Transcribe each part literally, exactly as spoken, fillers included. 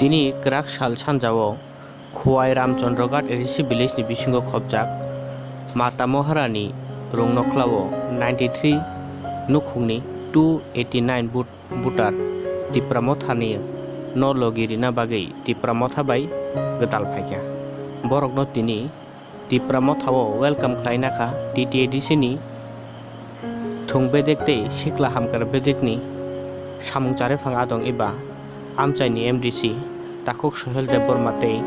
Tini kwrak sal sanjao Khowai Ramchandraghat A D C village ni bisingo khobjak Mata Maharani Rungnokhla o ninety three nukhungni two eighty nine vote voter Tipra Mothani no logi rina bagwi Tipra Motha bai gwdal phaikha. Borokno tini Tipra Mothao welcome khlaina kha T T A D C ni thung bedek tei sikla hamkar bedekni samung chariphang adong eba amchaini M D C Takhuk Sohel Debbarma tei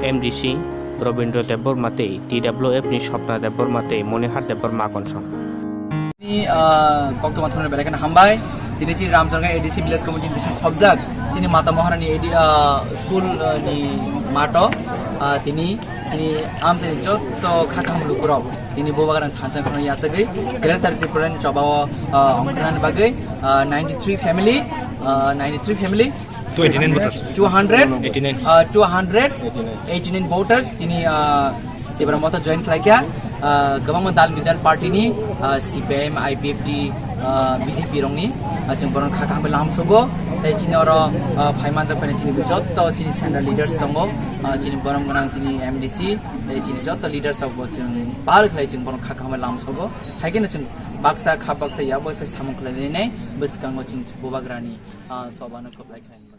M D C Robindra Debbarma tei T W F ni Swapna Debbarma tei Monihar Debbarma konsong. Ni, ah, koktwma thumna belai kheno hambai. Tini chini Ramchandraghat A D C Village Committee ni bising khobjak chini Mata Maharani A D, ah, school, ah, ni mato, ah, tini chini amchaini jotto kha kaham lukurok tini bubagrani thansa kheno yachagwi Greater Tripura ni chobao, ah, ongkhornani bagwi, ah, ninety three family, ah, ninety three family, two eighty nine voters. Two hundred, eighty nine. Ah, two hundred eighty nine voters tini, ah, Tipra Motha join khlaikha, ah, kwbangma dal bidal party ni, ah, C P I M, I P F T, ah, B J P rokni, ah, chwng borokno kha kaham lam sugo. Tei chini oro, ah, phai manjak phai chini jotto chini central leaders tongo, ah, chini borom gwnang chini M D C, tei chini jotto leaders rok bo chwng bar khlai chwng borokno kha kaham lam sugo. Hai kheno chwng baksa kha baksa yak baksa samung khlai nai bwskango chini bubagrani, ah, sobano kwplai khlai.